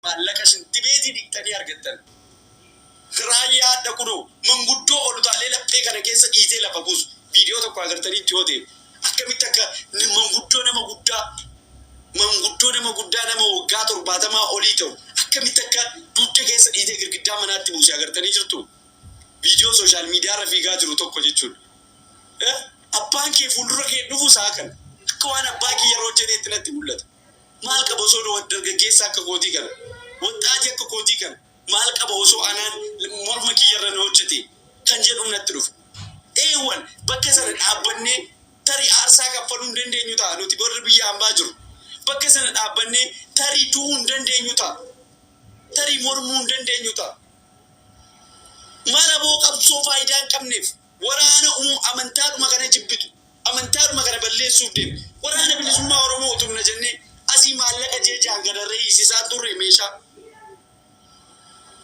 Maallaqa shintibeetii dhiqxanii argattan. Raayyaa hadha kunoo manguddoo ol utaalee laphee kana keessa dhiitee lafa buusu viidiyoo tokko agartaniitti yoo ta'e akkamitti akka manguddoo nama guddaa manguddoo nama guddaa nama waggaa torbaatamaa olii ta'u akkamitti akka dugda keessa dhiitee girgiddaa manaatti buuse agartanii jirtu. Viidiyoo sooshaal miidiyaa irra fiigaa jiru tokko jechuudha. Abbaan kee fuuldura kee dhufu isaa kana akka waan abbaa kiyya irra hojjeteetti natti mul'ata. Maal qaba osoo dargaggeessa akka kootii kana, waxxaatii akka kootii kana maal qaba osoo anaan morma kiyyarra na hojjete kan jedhu natti dhufe. Eewwan, bakka sana dhaabbannee tarii aarsaa kaffaluu hin dandeenyu ta'a, nuti warri biyya hambaa jiru. Bakka sana dhaabbannee tarii du'uu hin dandeenyu ta'a. Tarii mormuu hin dandeenyu ta'a. Maal aboo, qabsoo faayidaa hin qabneef waraana amantaadhuma kana jibbitu, amantaadhuma kana balleessuuf deemu. Waraana Bilisummaa Oromoo utubna jennee asii maallaqa jeejaan gadarree hiisisaan turre meeshaa.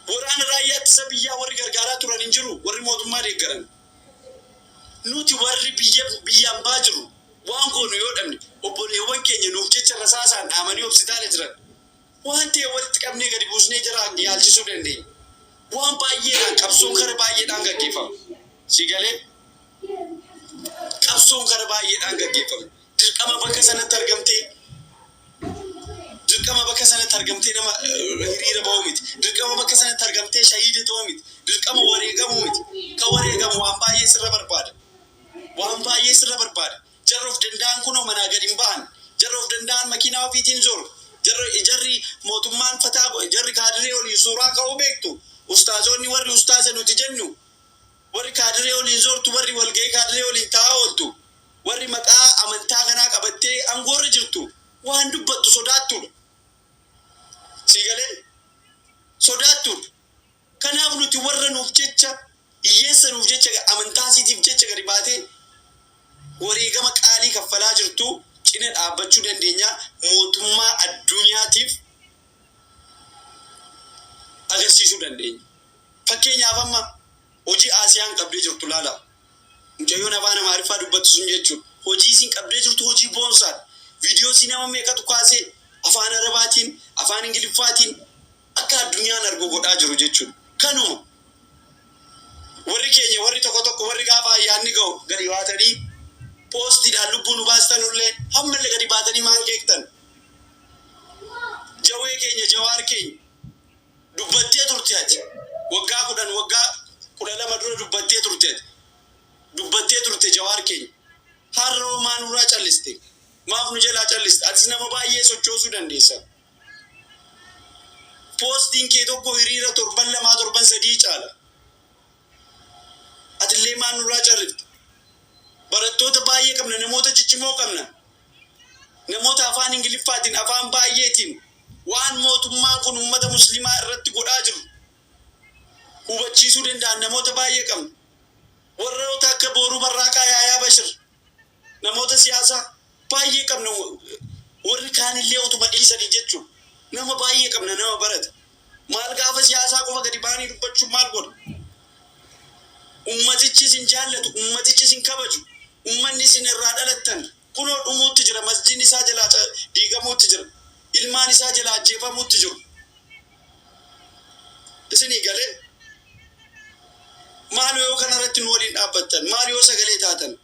Waraana raayyaa ittisa biyyaa warri gargaaraa turan hin jiru, warri mootummaa deeggaran. Nuti warri biyya hambaa jiru waan goonu yoo dhabne, obboleewwan keenya nuuf jecha rasaasaan dhaamanii hospitaala jiran, waan ta'e walitti qabnee gadi buusnee jara yaalchisuu dandeenya. Waan baay'eedhaan qabsoon kara baay'eedhaan gaggeeffama. Si galee? Qabsoon kara baay'eedhaan gaggeeffama. Dirqama bakka sanatti argamtee nama hiriira ba'uu miti. Dirqama bakka sanatti argamtee shahiida ta'uu miti. Dirqama wareegamuu miti. Kan wareegamu waan baay'ee sirra barbaada. Waan baay'ee sirra barbaada. Jarri of danda'an kunoo manaa gadi hin ba'an. Jarri of danda'an makiinaa ofiitiin zoru. Jarri mootummaan fataa, jarri kaadiree waliin suuraa ka'uu beektu. Ustaazonni, warri ustaaza nuti jennu, warri kaadiree waliin zoortu, warri walga'ii kaadiree waliin taa'aa ooltu, warri maqaa amantaa kanaa qabattee aangoorra jirtu waan dubbattu sodaattuudha. Sii galee? Sodaattuudha. Kanaaf nuti warra nuuf jecha, hiyyeessa nuuf jecha, amantaa isiitiif jecha gadi baatee wareegama qaalii kaffalaa jirtu cina dhaabbachuu dandeenya, mootummaa addunyaatiif agarsiisuu dandeenya. Fakkeenyaaf, amma hojii Aasiyaan qabdee jirtu laala. Mucayyoon afaan Amaariffaa dubbattu sun jechuudha. Hojii isin qabdee jirtu hojii boonsaadha. Viidiyoo isii nama meeqatu kaasee afaan Arabaatiin, afaan Ingiliffaatiin akka addunyaan argu godhaa jiru jechuudha. Kanuma. Warri keenya, warri tokko tokko, warri gaafa ayyaanni ga'u gadi baatanii poostiidhaan lubbuu nu baastanullee, hammallee gadi baatanii maal keektan? Jawee keenya, Jawaar keenya, dubbattee turte ati. Waggaa 10, waggaa 12 dura dubbattee turte ati. Dubbattee turte, Jawaar keenya. Har'a hoo maa nurraa calliste? Maaf nu jalaa calliste? Atis nama baay'ee sochoosuu dandeessa. Poostiin kee tokko hiriira torban 2, torban 3 caala. Atillee maal nurraa carrifte? Barattoota baay'ee qabna, namoota ciccimoo qabna. Namoota afaan Ingiliffaatiin, afaan baay'eetiin waan mootummaan kun uummata musliimaa irratti godhaa jiru hubachiisuu danda'an namoota baay'ee qabna. Warroota akka Booruu Barraaqaa, Yaayaa Bashir, namoota siyaasaa baay'ee qabna. Warri kaanillee utuma dhiisanii jechuudha. Nama baay'ee qabna, nama barate. Maal gaafa siyaasaa qofa gadi ba'anii dubbachuun maal godha? Ummatichi isin jaallatu, ummatichi isin kabaju, ummanni isin irraa dhalattan kunoo dhumuutti jira, masjiidni isaa jalaa diigamuutti jira, ilmaan isaa jalaa ajjeefamuutti jiru. Isinii galee? Maal yoo kanarratti nu waliin dhaabbattan? Maal yoo sagalee taatan?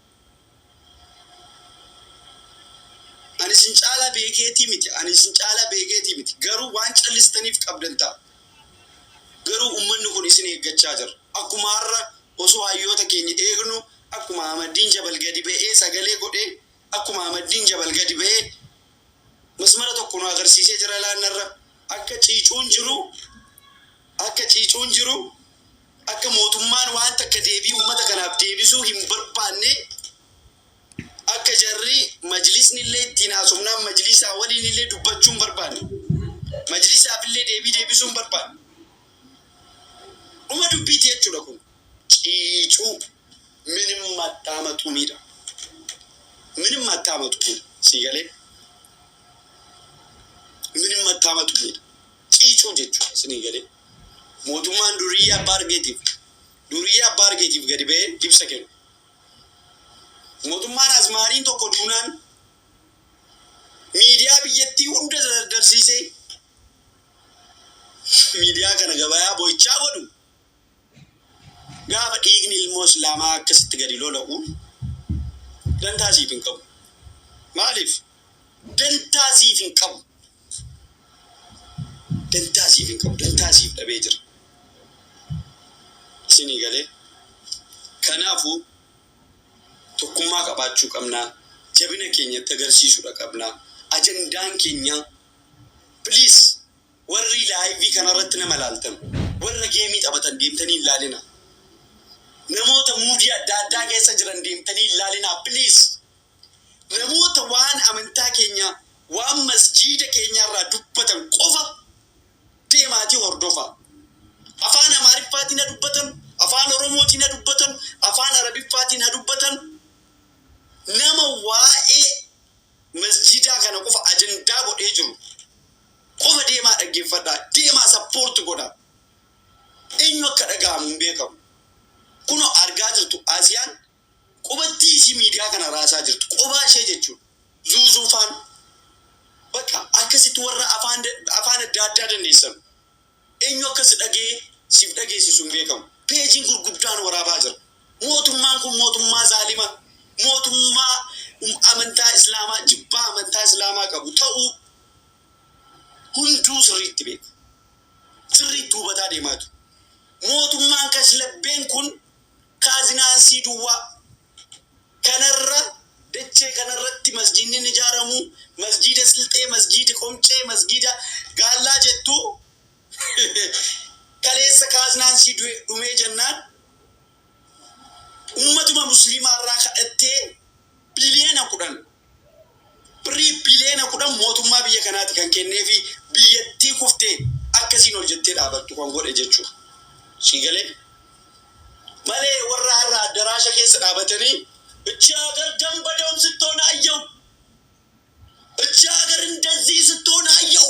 Ani isin caalaa beekeetii miti. Ani isin caalaa beekeetii miti. Garuu waan callistaniif qabdan ta'a. Garuu ummanni kun isin eeggachaa jira. Akkuma har'a osoo hayyoota keenya eegnu, akkuma Ahmaddiin Jabal gadi ba'ee sagalee godhee, akkuma Ahmaddiin Jabal gadi ba'ee masmara tokko nu agarsiisee jira laannarra, akka ciicuun jiru, akka ciicuun jiru, akka mootummaan waan takka deebii ummata kanaaf deebisuu hin barbaanne, akka jarri majlisni illee ittiin haasofnaan majlisaa waliin illee dubbachuu hin barbaanne, majlisaaf illee deebii deebisuu hin barbaanne. Dhuma dubbiiti jechuudha kun. Ciicuu ምንም አታመጡም ይላል። ምንም አታመጡም፣ sii galee? ምንም አታመጡም ይላል። Ciicuu jechuudha, isinii galee? Mootummaan duriyyee abbaa argeetiif gadi ba'ee ibsa kennu. Mootummaan azmaariin tokko duunaan miidiyaa biyyattii hunda darsiisee Miidiyaa kana gabayaa boo'ichaa godhu. Gaafa dhiigni ilmoo Islaamaa akkasitti gadi lola'u dantaa siif hin qabu. Maaliif? Dantaa siif hin qabu. Dantaa siif hin qabu. Dantaa siif dhabee jira. Isinii galee? Kanaafuu tokkummaa qabaachuu qabna. Jabina keenya itti agarsiisuudha qabna. Ajandaan keenya, please, warri live kanarratti nama laaltan, warra game taphatan deemtanii hin laalina. Namoota mood adda addaa keessa jiran deemtanii hin laalinaa, please. Namoota waan amantaa keenya, waan masjiida keenyarraa dubbatan qofa deemaatii hordofaa. Afaan Amaariffaatiin haa dubbatan, Afaan Oromootiin haa dubbatan, Afaan Arabiffaatiin haa dubbatan. Nama waa'ee masjiidaa kana qofa ajandaa godhee jiru qofa deemaa dhaggeeffadhaa, deemaa support godhaa. Eenyu akka dhaga'amu hin beekamu. Kunoo argaa jirtu, Asiyaan qubattii isii miidiyaa kana raasaa jirtu qobaa ishee jechuudha. Zuuzuufaan bakka akkasitti warra afaan adda addaa dandeessan eenyu akkas dhagee siif dhageessisu hin beekamu. Peejiin gurguddaan waraabaa jira. Mootummaan kun mootummaa zaalima, mootummaa amantaa Islaamaa jibbaa amantaa Islaamaa qabu ta'uu hunduu sirriitti beeka. Sirriitti hubataa deemaa jiru. Mootummaan kashlabbeen kun kaazinaansii duwwaa kanarra dachee kanarratti masjiidni ni ijaaramu, masjiida Silxee, masjiida Qomcee, masjiida Gaallaa jettu. Kaleessa kaazinaansii dhumee jennaan ummatuma Musliimaa irraa kadhattee 10 biliyoona, birrii 10 biliyoona mootummaa biyya kanaati kan kennee fi biyyattii kuftee akkasiin ol jettee dhaabattu kan godhe jechuudha. Si galee? Malee warra har'a addaraasha keessa dhaabatanii እቺ ሀገር ደም በደም ስትሆን አየው፣ እቺ ሀገር እንደዚህ ስትሆን አየው።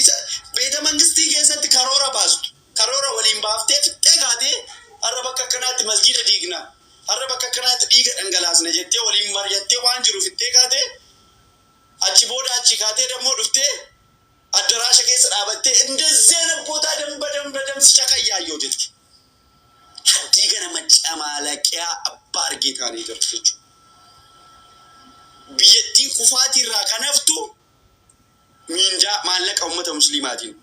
Isa beeta mangistii keessatti karoora baastu, karoora waliin baaftee fixxee kaatee, har'a bakka akkanaatti masjiida diigna, har'a bakka akkanaatti dhiiga dhangalaasna jettee waliin mari'attee waan jiru fixxee kaatee, achi booda achi kaatee dammoo dhuftee addaraasha keessa dhaabattee እንደዚህ አይነት ቦታ ደም በደም በደም ሲጨቀያየው jetti. Haddii kana maccamaalaqiyaa abbaa argee taanii jirtu jechuudha. Biyyattiin kufaatii irraa kan haftu miindaa maallaqa uummata Musliimaatiin.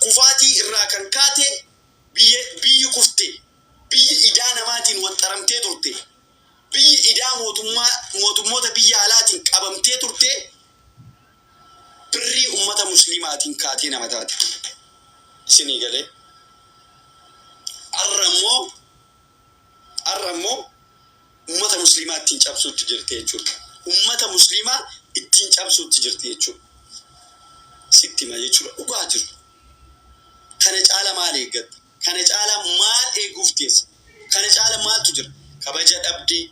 Kufaatii irraa kan kaate biyyi kufte, biyyi idaa namaatiin waxxaramtee turte, biyyi idaa mootummaa mootummoota biyya alaatiin qabamtee turte, birrii uummata Musliimaatiin kaatee nama taate. Isinii galee? Har'a immoo uummata Musliimaa ittiin cabsuutti jirti jechuudha. Uummata Musliimaa ittiin cabsuutti jirti jechuudha. Sitti hima jechuudha. Dhugaa jiru. Kana caala maal eeggatta? Kana caala maal eeguuf teessa? Kana caala maaltu jira? Kabaja dhabdee,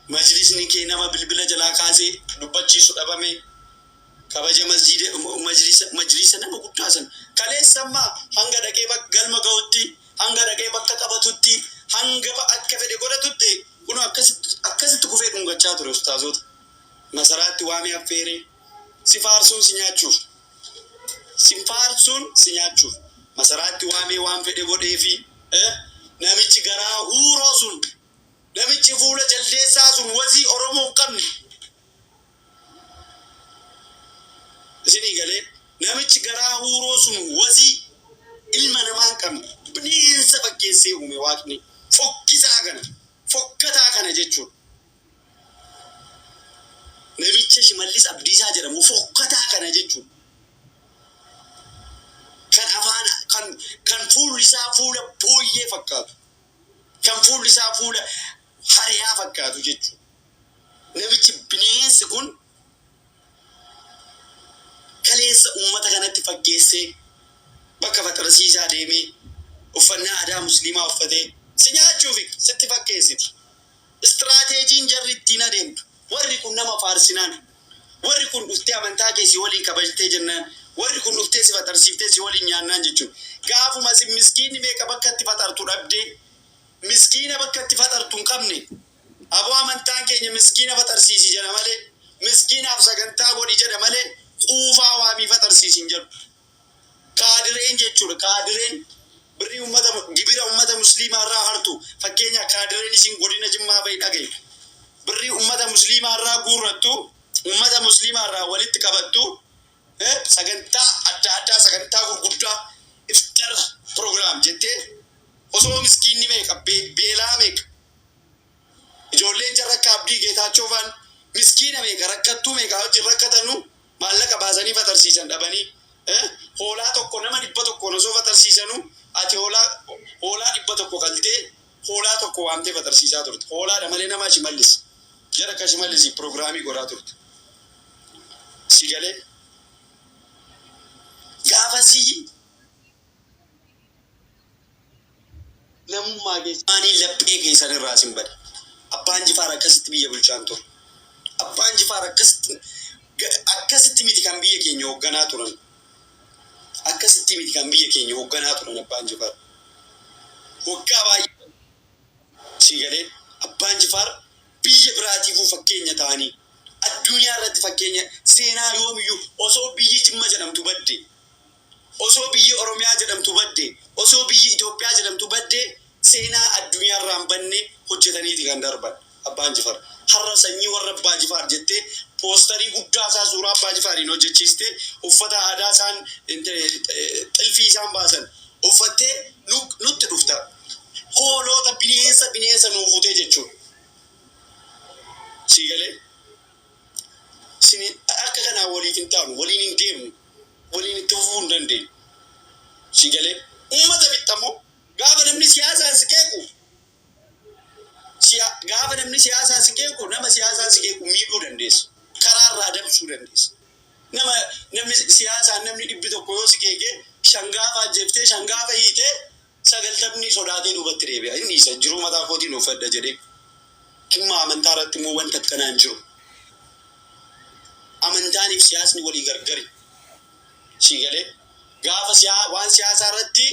majlisni kee nama bilbila jalaa kaasee dubbachiisu dhabame, kabaja masjiida majlisa nama guddaa sana kaleessa ammaa hanga dhaqee bakka galma ga'utti, hanga dhaqee bakka qabatutti, hanga akka fedhe godhatutti, kun akkasitti kufee dhungachaa ture. Ustaazota masaraatti waamee affeeree si faarsuun si nyaachuuf, si faarsuun si nyaachuuf masaraatti waamee waan fedhe godhee fi namichi garaa huuroo sun, namichi fuula jaldeessaa sun, wazii Oromoo hin qabne, isinii galee? Namichi garaa huuroo sun, wazii ilma namaa hin qabne, bineensa fakkeessee uume Waaqni, fokkisaa kana, fokkataa kana jechuudha. Namicha Shimallis Abdiisaa jedhamu fokkataa kana jechuudha. Kan afaan kan fuulli isaa fuula booyyee fakkaatu. Kan fuulli isaa fuula hariyaa fakkaatu jechuudha. Namichi bineensi kun kaleessa uummata kanatti fakkeessee bakka faxarsiisaa deemee uffannaa aadaa Musliimaa uffatee si nyaachuufi sitti fakkeessiti. Istiraateejiin jarri ittiin adeemtu, warri kun nama faarsinaan, warri kun dhuftee amantaa kee si waliin kabajtee jennaan, warri kun dhuftee si faxarsiiftee si waliin nyaannaan jechuun, gaafuma si miskiinni meeqa bakka itti faxartu dhabdee, miskiina bakka itti faxartu hin qabne, aboo amantaan keenya miskiina faxarsiisi jedha malee, miskiinaaf sagantaa godhi jedha malee, quufaa waamii faxarsiisi hin jedhu. jechuudha. Kaadireen birrii ummata, gibira ummata musliimaa irraa hartu, fakkeenya kaadireen isin godina Jimmaa fa'i dhagaye, birrii ummata musliimaa irraa guurrattu, ummata musliimaa irraa walitti qabattu, sagantaa adda addaa, sagantaa gurguddaa iftar program jettee, osoo miskiinni meeqa beelaa, meeqa ijoolleen jarra akka Abdii Geetaachoo faan miskiina meeqa, rakkattuu meeqa wajjin rakkatanu, maallaqa baasanii fatarsiisan dhabanii, hoolaa tokko nama 100n osoo fatarsiisanu, ati hoolaa 100 qaltee hoolaa tokko waamtee fatarsiisaa turte. Hoolaadha malee nama Shimallis, jara akka Shimallis piroogiraamii godhaa turte. Si galee? Gaafasii namummaa keessaanii laphee keessan irraa sin bade. Abbaan Jifaar akkasitti biyya bulchaan ture. Abbaan Jifaar akkasitti miti kan biyya keenya hoogganaa turan. Akkasitti miti kan biyya keenya hoogganaa turan Abbaan Jifaar. Waggaa baay'ee, si galee, Abbaan Jifaar biyya biraatiifuu fakkeenya ta'anii, addunyaa irratti fakkeenya seenaa yoomiyyuu, osoo biyyi Jimma jedhamtu badde, osoo biyyi Oromiyaa jedhamtu badde, osoo biyyi Itoophiyaa jedhamtu badde, seenaa addunyaa irraa hin banne hojjetaniiti kan darban Abbaan Jifaar. Har'a sanyii warra Abbaa Jifaar jettee poostarii guddaa isaa suuraa Abbaa Jifaariin hojjechiistee, uffata aadaa isaan, xilfii isaan baasan uffattee nutti dhufta. Hoolota bineensa bineensa nuu fuutee jechuudha. Si galee? Isin akka kanaa waliif hin taanu, waliin hin deemnu, waliin itti fufuu hin dandeenyu. Si galee? Uummata fixxamoo gaafa namni siyaasaan si qeequ, gaafa namni siyaasaan si qeequ, nama siyaasaan si qeequ miidhuu dandeessa. Karaa irraa dabsuu dandeessa. Namni siyaasaan namni 100 yoo si qeeqee, shan gaafa ajjeeftee, shan gaafa hiitee, 90ni sodaatee duubatti deebi'a. Inni isa jiruu mataa kootiin uffadha jedhee. Dhimma amantaa irratti immoo wanta akkanaa hin jiru. Amantaaniif siyaasni walii gargari. Si galee? Gaafa waan siyaasaa irratti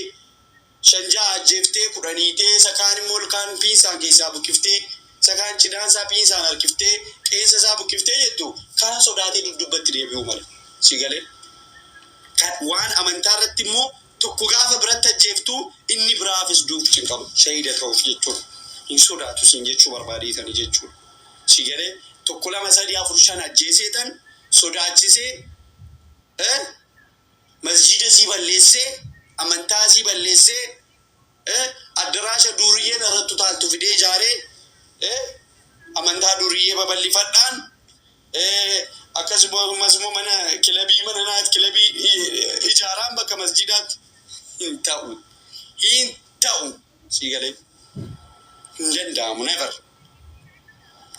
shan ja'a ajjeeftee, 10 hiitee, sakaan immoo ilkaan piinsaan keessaa buqqiftee, sakaan cidhaansaa piinsaan harkiftee, qeensa isaa buqqiftee jettu, kaan sodaatee duddubbatti deebi'uu mala. Si galee? Waan amantaa irratti immoo tokko gaafa biratti ajjeeftu, inni biraafis duuf cinqama. Shahiida ta'uuf jechuudha. Hin sodaatu siin jechuu barbaadeetani jechuudha. Si galee? Tokko, lama, sadi, afur, shan ajjeeseetan sodaachisee, masjiida sii balleessee, amantaa sii balleessee, addaraasha duuriyyeen irratti utaaltu fidee ijaaree, amantaa duuriyyee babal'ifadhaan, akkasumas immoo mana kilabii, mana night clubii ijaaraan bakka masjiidaatti hin ta'u. Hin ta'u. Sii galee? Hin danda'amu, never.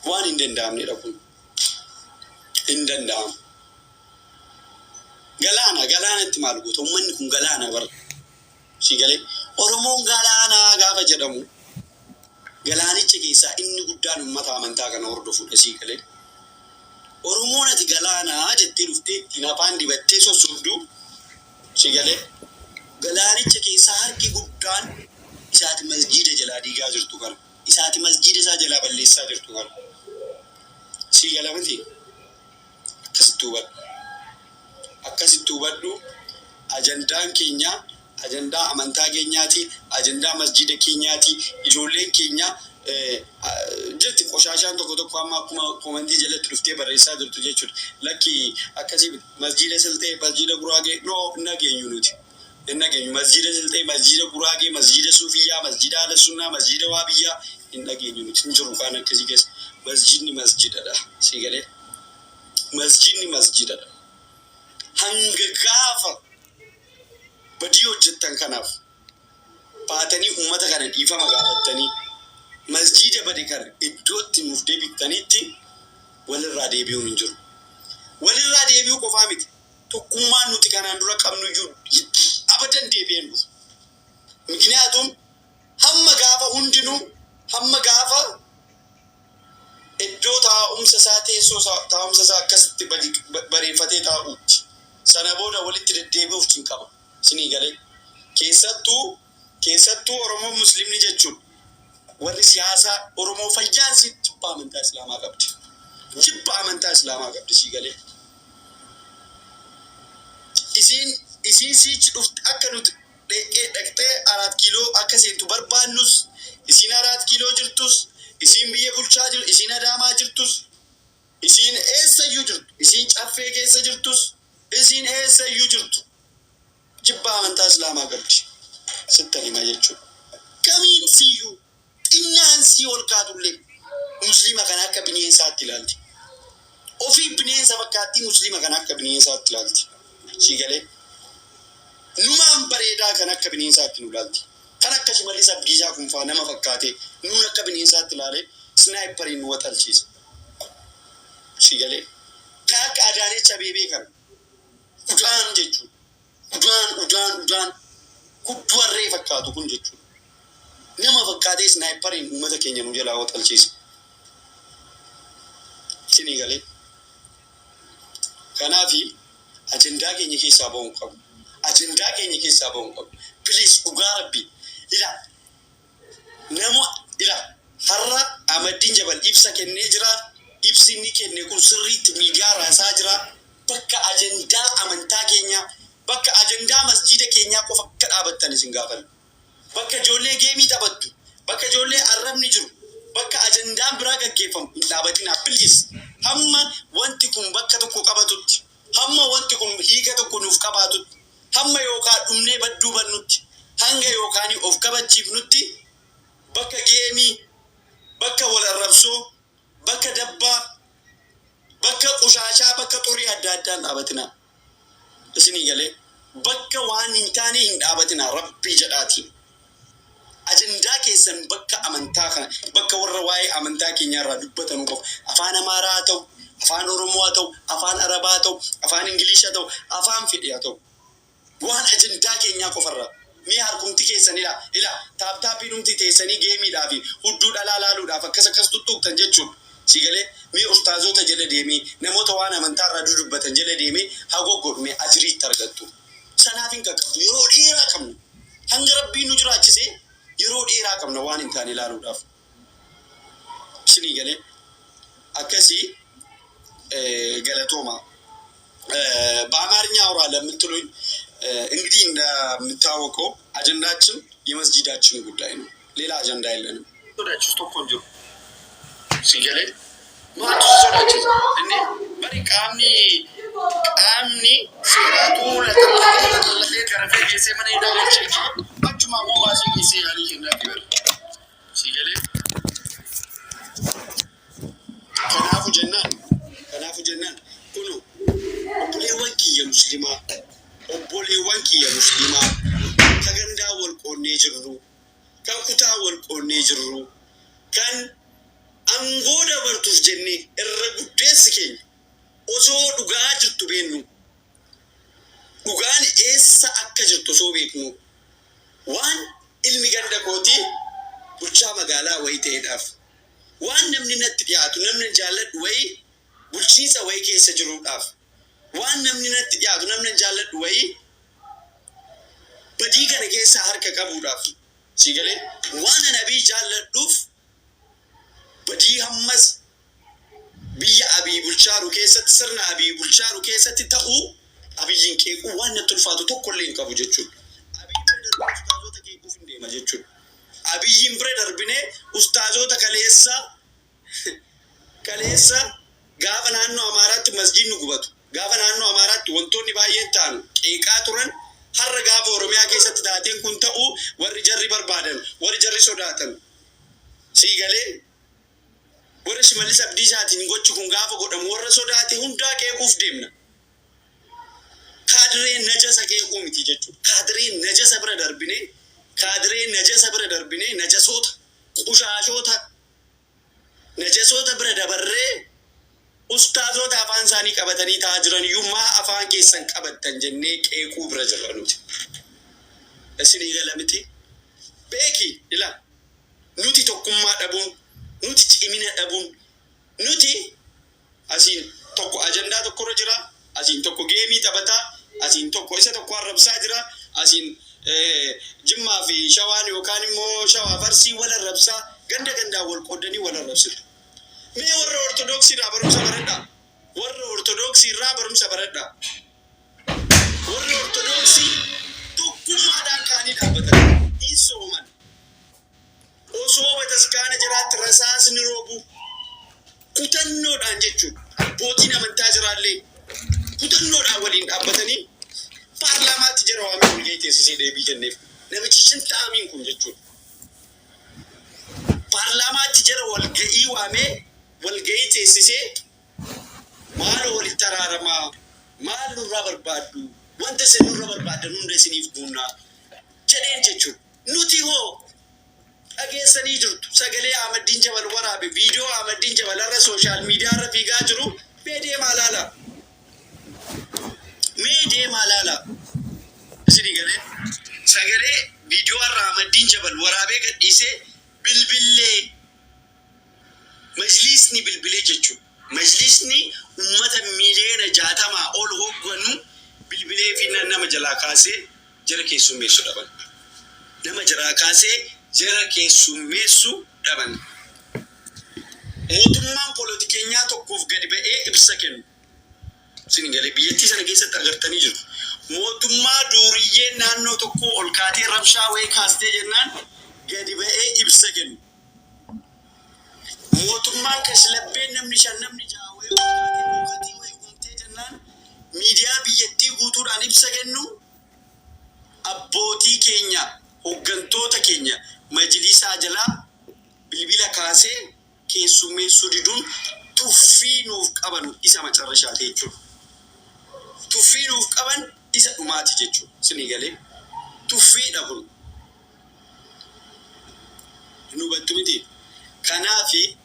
Waan hin danda'amnedha kun. Hin danda'amu. Galaana galaanatti maal goota? Uummanni kun galaana bara. Sii galee? Oromoon galaanaa gaafa jedhamu, galaanicha keessaa inni guddaan uummata amantaa kana hordofudha, sii galee? Oromoon ati galaanaa jettee dhuftee ittiin afaan dibattee sossobdu, si galee, galaanicha keessaa harki guddaan isaati masjiida jalaa diigaa jirtu kana. Isaati masjiida isaa jalaa balleessaa jirtu kana. Si gala miti? Akkasitti hubadhu. Akkasitti hubadhu. Ajandaan keenya ajandaa amantaa keenyaati, ajandaa masjiida keenyaati. Ijoolleen keenya jirti qoshaashaan tokko tokko amma akkuma commentii jalatti dhuftee barreessaa jirtu jechuudha. Lakki, akkasii masjiida Silxee, masjiida Guraagee, no, hin dhageenyu nuti. Hin dhageenyu. Masjiida Silxee, masjiida Guraagee, masjiida Suufiyyaa, masjiida Ahla Sunnaa, masjiida Waabiyyaa hin dhageenyu nuti. Hin jiru kaan akkasii keessa. Masjiidni masjiidadha. Si galee? Masjiidni masjiidadha. Hanga gaafa badii hojjettan kanaaf baatanii uummata kana dhiifama gaafattanii, masjiida bade kana iddootti nuuf deebiftanitti walirraa deebi'uun hin jiru. Walirraa deebi'uu qofaa miti. Tokkummaan nuti kanaan dura qabnu iyyuu abadan deebi'ee hin dhufu. Mikniyaatum hamma gaafa hundinuu, hamma gaafa iddoo taa'umsa isaa, teessoo taa'umsa isaa akkasitti bareeffatee taa'uutti. Sana booda walitti deddeebi'uuf cinqama. Isinii galee? Keessattuu Oromoo Muslimni jechuun warri siyaasaa Oromoo fayyaan si jibba amantaa Islaamaa qabdi. Jibba amantaa Islaamaa qabdi, sii galee? Isiin siichi dhufte akka nuti Dheqee dhaqxee Araat Kiiloo akka seentu barbaannus, isiin Araat Kiiloo jirtus, isiin biyya bulchaa jirtu, isiin Adaamaa jirtus, isiin eessayyuu jirtu, isiin Caffee keessa jirtus, isiin eessayyuu jirtu, jibba amantaa Islaamaa qabdi. Sittan hima jechuudha. Kamiin siyyuu xinnaan sii ol kaatullee Muslima kana akka bineensaatti ilaalti. Ofii bineensa fakkaattii Muslima kana akka bineensaatti ilaalti. Sii galee? Numaan bareedaa kan akka bineensaatti nu ilaalti. Kan akka Shimallis Abdiisaa kun faa nama fakkaatee nuun akka bineensaatti ilaalee sniper-iin nu waxalchiisa. Sii galee? Kan akka Adaanech Abeebee kana udaan jechuudha. Udaan, udaan, udaan hudduu harree fakkaatu kun jechuudha. Nama fakkaatee sniper-iin uummata keenya nu jalaa waxalchiisa. Isinii galee? Kanaafi ajandaa keenya keessaa ba'uu hin qabnu. Ajandaa keenya keessaa ba'uu hin qabnu. Please, dhugaa Rabbii. Ilaa nama, ilaa, har'a Ahmaddiin Jabal ibsa kennee jira. Ibsi inni kenne kun sirriitti miidiyaa raasaa jira. Bakka ajandaa amantaa keenyaa, bakka ajandaa masjiida keenyaa qofa akka dhaabattan isin gaafanna. Bakka ijoollee geemii taphattu, bakka ijoollee arrabni jiru, bakka ajandaan biraa gaggeeffamu hin dhaabatinaa, please. Hamma wanti kun bakka tokko qabatutti, hamma wanti kun hiika tokko nuuf qabaatutti, hamma yookaan dhumnee badduu bannutti, hanga yookaan of kabachiifnutti bakka geemii, bakka wal arrabsoo, bakka dabbaa, bakka qushaashaa, bakka xurii adda addaa hin dhaabatinaa. Isinii galee? Bakka waan hin taane hin dhaabatinaa, Rabbii jedhaatii. Ajandaa keessan bakka amantaa kana, bakka warra waa'ee amantaa keenyaa irraa dubbatanuu qofa. Afaan Amaaraa haa ta'u, Afaan Oromoo haa ta'u, Afaan Arabaa haa ta'u, Afaan Ingilish haa ta'u, afaan fedhe haa ta'u. Waan ajandaa keenyaa qofarraa. Mee harkumti keessan, ilaa, ilaa, tap tapii dhumti teessanii geemiidhaa fi hudduu dhalaa laaluudhaaf akkas akkas tuttuuqtan jechuudha. Sii galee? Mee ustaazoota jala deemee, namoota waan amantaa irraa dudubbatan jala deemee haa goggodhu, mee ajrii itti argattu. Sanaaf hin qaqqabdu. Yeroo dheeraa qabna. Hanga Rabbiin nu jiraachise yeroo dheeraa qabna waan hin taane laaluudhaaf. Isinii galee? Akkasii, galatoomaa. በአማርኛ አውራ ለምትሉኝ፣ እንግዲህ እንደሚታወቀው አጀንዳችን የመስጂዳችን ጉዳይ ነው። ሌላ አጀንዳ የለንም። Sodaachisu tokko hin jiru. Si galee? Maaltu si sodaachisa? Inni bari qaamni seeraatu laxallaxee laxallaxee garafee geessee mana hidhaa galchee achuma immoo baasee geessee yaalii kennaa fi bari. Si galee? Kanaafu jennaan kunu obboleewwan kiyya Muslimaa ka gandaa wal qoonnee jirru, kan kutaa wal qoonnee jirru, kan aangoo dabartuuf jennee irra guddeessi keenya osoo dhugaa jirtu beennu, dhugaan eessa akka jirtu osoo beeknu, waan ilmi ganda kootii bulchaa magaalaa wayii ta'eedhaaf, waan namni natti dhiyaatu, namni jaalladhu wayii bulchiinsa wayii keessa jiruudhaaf, waan namni natti dhiyaatu, namni jaalladhu wayii badii kana keessa harka qabuudhaaf, si galee, waan ani Abiy jaalladhuuf badii hammas biyya Abiy bulchaaru keessatti, sirna Abiy bulchaaru keessatti ta'uu Abiyyiin qeequu waan natti ulfaatu tokko illee hin qabu jechuudha. Abiy bira darbee ustaazota qeequuf hin deema jechuudha. Abiyyiin bira darbinee ustaazota kaleessa gaafa naannoo Amaaraatti masjiidni gubatu, gaafa naannoo Amaaraatti wantoonni baay'een ta'an qeeqaa turan, har'a gaafa Oromiyaa keessatti taateen kun ta'u, warri jarri barbaadan, warri jarri sodaatan, sii galee, warra Shimallis Abdiisaatiin gochi kun gaafa godhamu warra sodaate hundaa qeequuf deemna. Kaadiree najasa qeequu miti jechuudha. Kaadiree najasa bira darbinee, kaadiree najasa bira darbinee, najasoota, qushaashoota, najasoota bira dabarree ustaazota afaan isaanii qabatanii taa'aa jiran iyyuu maa afaan keessan qabattan jennee qeequu bira jirra nuti. Isinii gala miti? Beeki, ila, nuti tokkummaa dhabuun, nuti cimina dhabuun, nuti asiin tokko ajandaa tokkorra jira, asiin tokko geemii taphataa, asiin tokko isa tokko arrabsaa jira, asiin Jimmaa fi Shawaan yookaan immoo Shawaa Farsii wal arrabsaa, ganda gandaan wal qooddanii wal arrabsitu. Mee warra Ortodoksii irraa barumsa baradhaa. Warra Ortodoksii irraa barumsa baradhaa. Warri Ortodoksii tokkummaadhaan ka'anii jiraallee kutannoodhaan waliin dhaabbatanii paarlaamaatti jara waamee walgahii teessisee deebii kenneef. Namichi shintaamiin kun jechuudha. Paarlaamaatti jara walgahii waamee walgahii teessisee, maaloo walitti araaramaa, maal nurraa barbaaddu, wanta isin nurra barbaaddan hunda isiniif guunnaa jedheen jechuudha. Nuti hoo dhageessanii jirtu, sagalee Ahmaddiin Jabal waraabe, viidiyoo Ahmaddiin Jabal irra social media irra fiigaa jiru. Mee deemaa laala. Mee deemaa laala. Isinii galee, sagalee viidiyoo irra Ahmaddiin Jabal waraabee gadhiisee, bilbillee majliisni bilbilee jechuudha. Majliisni ummata miiliyoona 60 ol hogganu bilbilee fi nama jalaa kaasee jara keessummeessu dhaban. Nama jalaa kaasee jara keessummeessu dhaban. Mootummaan polotikeenyaa tokkoof gadi ba'ee ibsa kennu. Isin galee, biyyattii sana keessatti agartanii jiru. Mootummaa duuriyyeen naannoo tokkoo ol kaatee rabshaa wayii kaastee jennaan gadi ba'ee ibsa kennu. Mootummaan kashlabbeen namni shan, namni ja'a wayii ol kaatee mukatii wayii uumtee jennaan miidiyaa biyyattii guutuudhaan ibsa kennu. Abbootii keenya, hooggantoota keenya majlisaa jalaa bilbila kaasee keessummeessuu diduun tuffii nuuf qaban isa macarrashaati jechuudha. Tuffii nuuf qaban isa dhumaati jechuudha. Isinii galee, tuffiidha kun. Hin hubattu miti? Kanaafi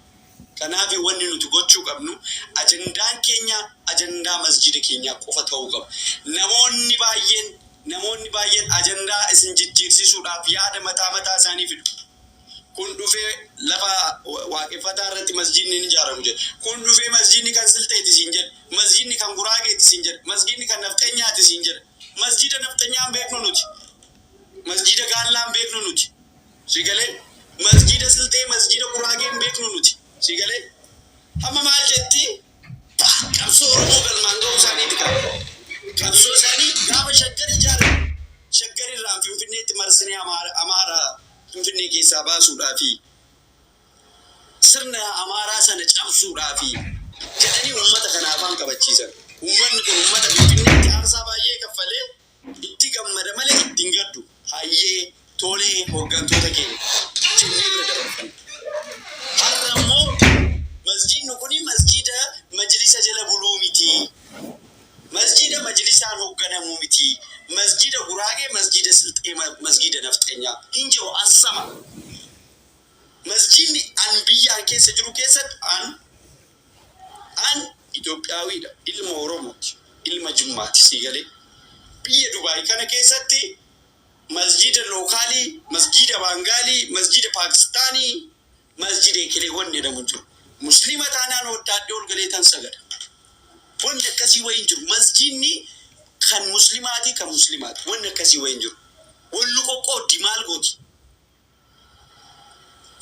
wanni nuti gochuu qabnu, ajandaan keenya ajandaa masjida keenyaa qofa ta'uu qaba. Namoonni baay'een ajandaa isin jijjiirsisuudhaaf yaada mataa mataa isaanii fidu. Kun dhufee lafa waaqeffataa irratti masjidni ni ijaaramu jedhe. Kun dhufee masjidni kan Silxeeti siin jedhe. Masjidni kan Guraageeti siin jedhe. Masjidni kan nafxenyaati siin jedhe. Masjida nafxenyaan beeknu nuti. Masjida Gaallaan beeknu nuti. Si galee, masjida Silxee, masjida Guraageen beeknu nuti. Si galee, hamma maal jetti, qabsoo Oromoo galmaan ga'uu isaaniiti qaba. Qabsoo isaanii gaafa Shaggar ijaaran, Shaggar irraan Finfinneetti marsinee Amaara Finfinnee keessaa baasuudhaafi sirna Amaaraa sana cabsuudhaafi jedhanii uummata kana afaan qabachiisan. Uummanni kun uummata Finfinneetti aarsaa baay'ee kaffalee itti gammada malee ittiin gaddu. Hayyee, tolee, hooggantoota keenya jennee bira dabarfanna. Har'a immoo masjidni kuni masjida majlisa jala buluu miti. Masjida majlisaan hoogganamuu miti. Masjida Guraagee, masjida Silxee, masjida Nafxeenyaa hin jiru ansama. Masjidni an biyyaan keessa jiru keessatti an Itoophiyaawiidha. Ilma Oromooti. Ilma Jimmaati, sii galee. Biyya Dubaay kana keessatti masjida local, masjida Baangaalii, masjida Paakistaanii, masjida ekelee wanni jedhamu jiru. Muslima taanaan hoddaadhee ol galee tan sagada. Wanni akkasii wayi hin jiru. Masjidni kan muslimaati, kan muslimaati. Wanni akkasii wayi hin jiru. Wallu qoqqooddi maal gooti?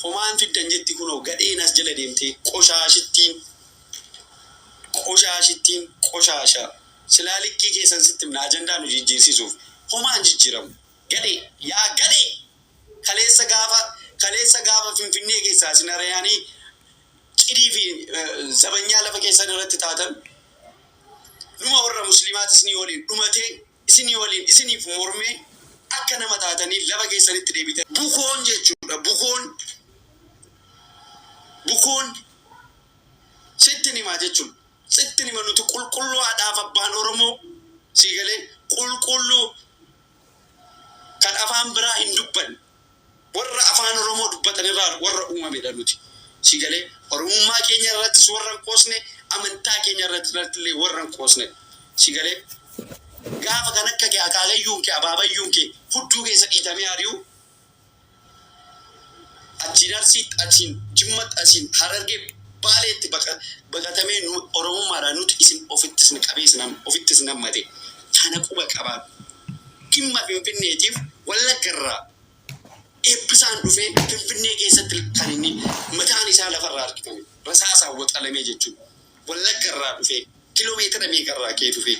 Homaan fiddan jetti, kunoo gadheen as jala deemtee, qoshaashittiin, qoshaashittiin, qoshaasha. Silaa likkii keessan sitti himna, ajandaa nu jijjiirsisuuf homaan jijjiiramu. Gadhee, yaa gadhee, kaleessa gaafa Finfinnee keessaa isin ari'anii cidii fi zabanyaa lafa keessan irratti taatan, numa warra musliimaati isinii waliin dhumatee, isinii waliin isiniif mormee akka nama taatanii lafa keessanitti deebitan. Bukoon jechuudha, bukoon, bukoon sitti himaa jechuudha. Sitti hima, nuti qulqulluu haadhaaf abbaan Oromoo, sii galee, qulqulluu kan afaan biraa hin dubbanne, warra afaan Oromoo dubbatan irraa warra uumamedha nuti. Si galee, Oromummaa keenya irrattis warra hin qoosne, amantaa keenya irratti illee warra hin qoosne. Si galee, gaafa kan akka kee akaakayyuun kee abaabayyuun kee hudduu keessa dhiitamee ari'u, achiin Arsiitti, achiin Jimmatti, achiin Harargee, Baaleetti baqatamee nu Oromummaadhaan nuti isin ofitti isin qabee isin ofitti isin hammate, kana quba qabaadhu. Dhimma Finfinneetiif Wallaggarraa eebbisaan dhufee Finfinnee keessatti kan inni mataan isaa lafarraa harkifame rasaasaan waxalamee jechuudha. Wallaggarraa dhufee kiloomeetira meeqarraa kee dhufee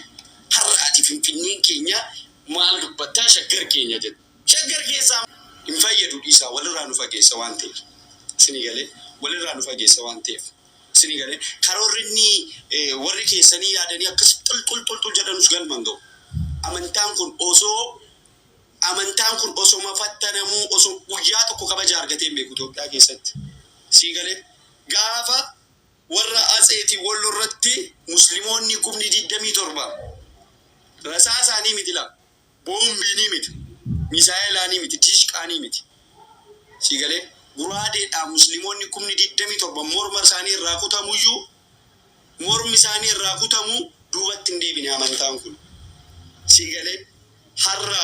har'aati Finfinneen keenya maal dubbattaa, Shaggar keenya jedhu. Shaggar keessaa hin fayyadu, dhiisaa, walirraa nu fageessa waan ta'eef. Isinii galee, walirraa nu fageessa waan ta'eef. Isinii galee karoorri inni warri keessanii yaadanii akkas xul xul xul xul jedhanus galma hin ga'u. Amantaan kun osoo amantaan kun osoma fattanamuu osoo guyyaa tokko kabaja argatee hin beeku Itoophiyaa keessatti. Sii galee gaafa warra Atseetiin Wollo irratti Muslimoonni kumni 27 rasaasaanii miti laa boombiinii miti misaa'elaanii miti diishqaanii miti sii galee guraadeedhaan Muslimoonni kumni 27 morma isaanii irraa kutamuyyuu mormi isaanii irraa kutamu duubatti hin deebine amantaan kun. Sii galee har'a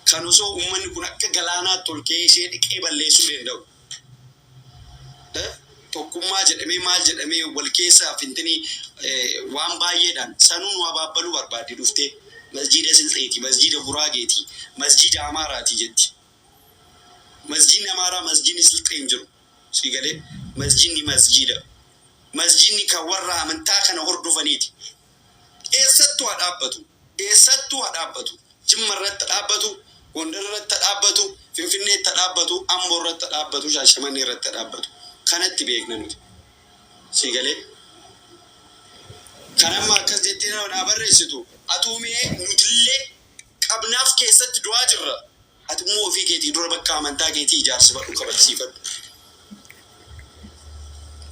kan osoo uummanni kun akka galaanaatti ol ka'ee ishee dhiqee balleessuu danda'u. Tokkummaa jedhamee maal jedhamee wal keessaa fintinii waan baay'eedhaan sanuu nu abaabbaluu barbaaddi dhuftee masjiida Silxeeti, masjiida Guraageeti, masjiida Amaaraati jetti. Masjiidni Amaaraa masjiidni Silxee hin jiru. Sii galee masjiidni masjiida. Masjiidni kan warra amantaa kana hordofaniiti. Eessattuu haa dhaabbatu. Eessattuu haa dhaabbatu. Jimma irratti haa dhaabbatu, Gondar irratti haa dhaabbatu, Finfinneetti haa dhaabbatu, Ambo irratti haa dhaabbatu, Shaashamannee irratti haa dhaabbatu. Kanatti beekna nuti. Sii galee? Kan amma akkas jettee naa barreessitu atuu mee nutillee qabnaaf keessatti du'aa jirra. Ati immoo ofii keetii dura bakka amantaa keetii ijaarsifadhu kabajsiifadhu.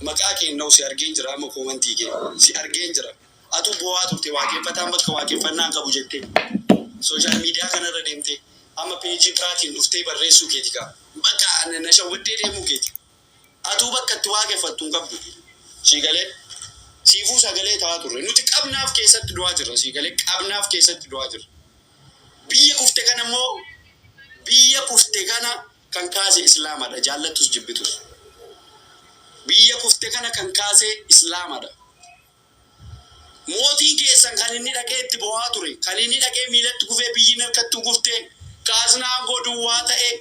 Maqaa kee hin dha'u si argeen jira amma koomantii kee si argeen jira. Atuu boo'aa turte waaqeffataan bakka waaqeffannaa hin qabu jettee social media kanarra deemtee amma peejii biraatiin dhuftee barreessuu keeti kaa. Bakka na shawwaddee deemuu keeti. Atuu bakka itti waaqeffattu hin qabdu. Sii galee? Siifuu sagalee ta'aa turre. Nuti qabnaaf keessatti du'aa jirra. Sii galee? Qabnaaf keessatti du'aa jirra. Biyya kufte kana immoo biyya kufte kana kan kaase Islaamadha. Jaallattus jibbitus. Biyya kufte kana kan kaase Islaamadha. Mootiin keessan kan inni dhaqee itti boo'aa ture, kan inni dhaqee miilatti kufee biyyi harkatti kuftee, kaasnaa aangoo duwwaa ta'e.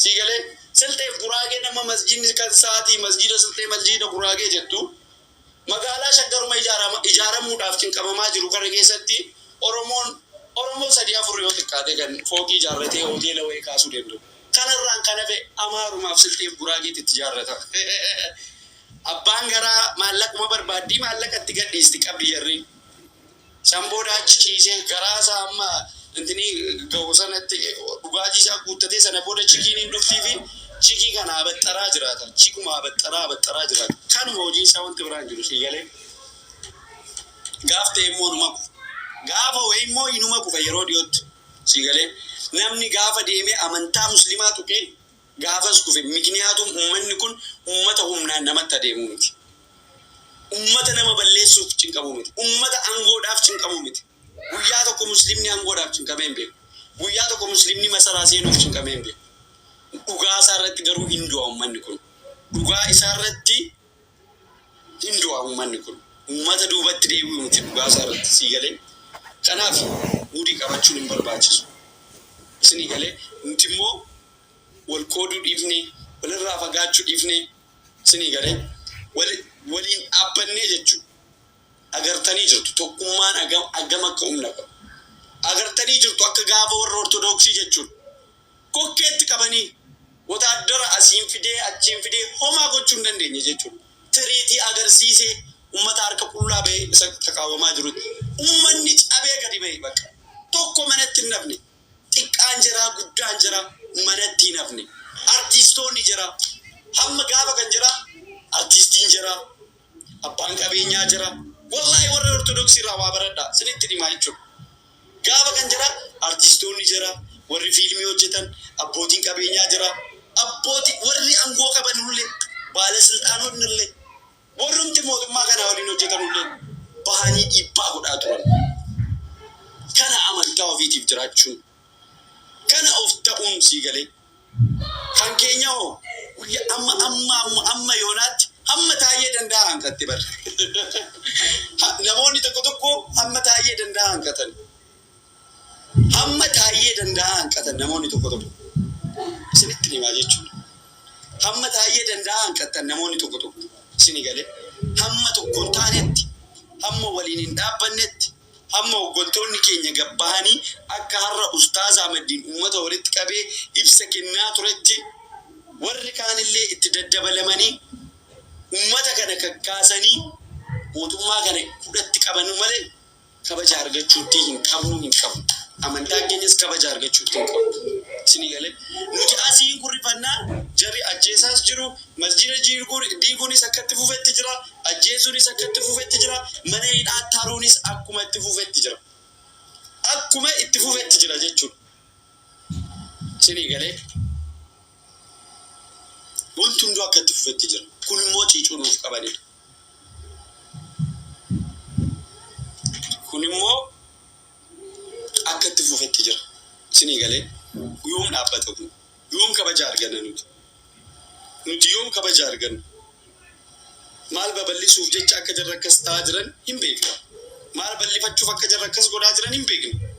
Sii galee? Silxeef Guraagee nama masjidni kan saatii masjida Silxee masjida Guraagee jettu magaalaa Shaggaruma ijaaramuudhaaf cinqamamaa jiru kana keessatti Oromoon Oromoo sadii afur yoo xiqqaate kan fooqii ijaarratee hoteela wayii kaasuu danda'u. Kanarraan kan hafe Amaarumaaf Silxeef Guraageetti itti ijaarrata. Abbaan garaa maallaquma barbaaddii maallaqa itti gadhiisti qabdi jarri. San booda achi ciisee garaa isaa amma intinii gahu sanatti dhugaatii isaa guuttatee sana booda chikiin hin dhuftii fi chikii kana abaxxaraa jiraata. Chikuma abaxxaraa abaxxaraa jiraata. Kanuma hojiin isaa wanti biraan jiru sii galee. Gaaf ta'e immoo numa kufa. Gaafa wayii immoo inuma kufa yeroo dhiyootti. Sii galee. Namni gaafa deemee amantaa muslimaa tuqee gaafas kufe. Mikniyaatum ummanni kun ummata humnaan namatti adeemuu miti. Ummata nama balleessuuf cinqamuu miti. Ummata angoodhaaf cinqamuu miti. Guyyaa tokko muslimni angoodhaaf cinqamee hin beeku. Guyyaa tokko muslimni masaraa seenuuf cinqamee hin beeku. Dhugaa isaa irratti garuu hin du'a ummanni kun. Dhugaa isaa irratti hin du'a ummanni kun. Ummata duubatti deebi'u miti dhugaa isaa irratti sii galee. Kanaaf muudii qabachuun hin barbaachisu. Isinii galee nuti immoo wal qooduu dhiifnee, walirraa fagaachuu dhiifnee, isinii galee wal waliin dhaabbannee jechuudha. Agartanii jirtu tokkummaan agam agam akka humna qabu. Agartanii jirtu akka gaafa warra Ortodoksii jechuudha. Kokkeetti qabanii wotaaddara asiin fidee achiin fidee homaa gochuu hin dandeenye jechuudha. Tiriitii agarsiisee ummata harka qullaa bahee isa taqaawamaa jirutti. Ummanni cabee gadi bahe bakka. Tokko manatti hin nafne. Xiqqaan jiraa guddaan jira manatti hin hafne. Artiistoonni jira. Hamma gaafa kan jira artiistiin jira. Abbaan qabeenyaa jira. Wallaahi warra Ortodoksii irraa waa baradhaa. Isinitti himaa jechuudha. Gaafa kan jira artiistoonni jira. Warri fiilmii hojjetan abbootiin qabeenyaa jira. Abbootii warri aangoo qaban illee baalasilxaanonni illee warrumti mootummaa kanaa waliin hojjetan illee bahanii dhiibbaa godhaa turan. Kana amantaa ofiitiif jiraachuun kana of ta'uun sii galee. Kan keenya hoo guyya amma amma amma amma yoonaatti hamma Taayyee Danda'aa hanqatte bar. Namoonni tokko tokko hamma Taayyee Danda'aa hanqatan. Hamma Taayyee Danda'aa hanqatan namoonni tokko tokko. Isinitti himaa jechuudha. Hamma Taayyee Danda'aa hanqattan namoonni tokko tokko. Isinii galee hamma tokko hin taanetti hamma waliin hin dhaabbannetti hamma hoggantoonni keenya gad bahanii akka har'a Ustaaz Ahmaddiin ummata walitti qabee ibsa kennaa turetti warri kaanillee itti daddabalamanii Uummata kana kakkaasanii mootummaa kana hudhatti qaban malee kabaja argachuutti hin qabnu, hin qabnu. Amantaan keenyas kabaja argachuutti hin qabnu. Isinii galee, nuti asii kurrifannaa, jarri ajjeesaas jiru, masjida diiguunis akka itti fufetti jira, ajjeesuunis akka itti fufetti jira, mana hidhaa taruunis akkuma itti fufetti jira. Akkuma itti fufetti jira jechuudha. Isinii galee, wanti hunduu akka itti fufetti jira. Kun immoo ciicuu nuuf qabanidha. Kun immoo akka itti fufetti jira. Isinii galee, yoom dhaabbata kun? Yoom kabaja arganna nuti? Nuti yoom kabaja arganna? Maal babal'isuuf jecha akka jarri akkas ta'aa jiran hin beekna. Maal bal'ifachuuf akka jarri akkas godhaa jiran hin beekna.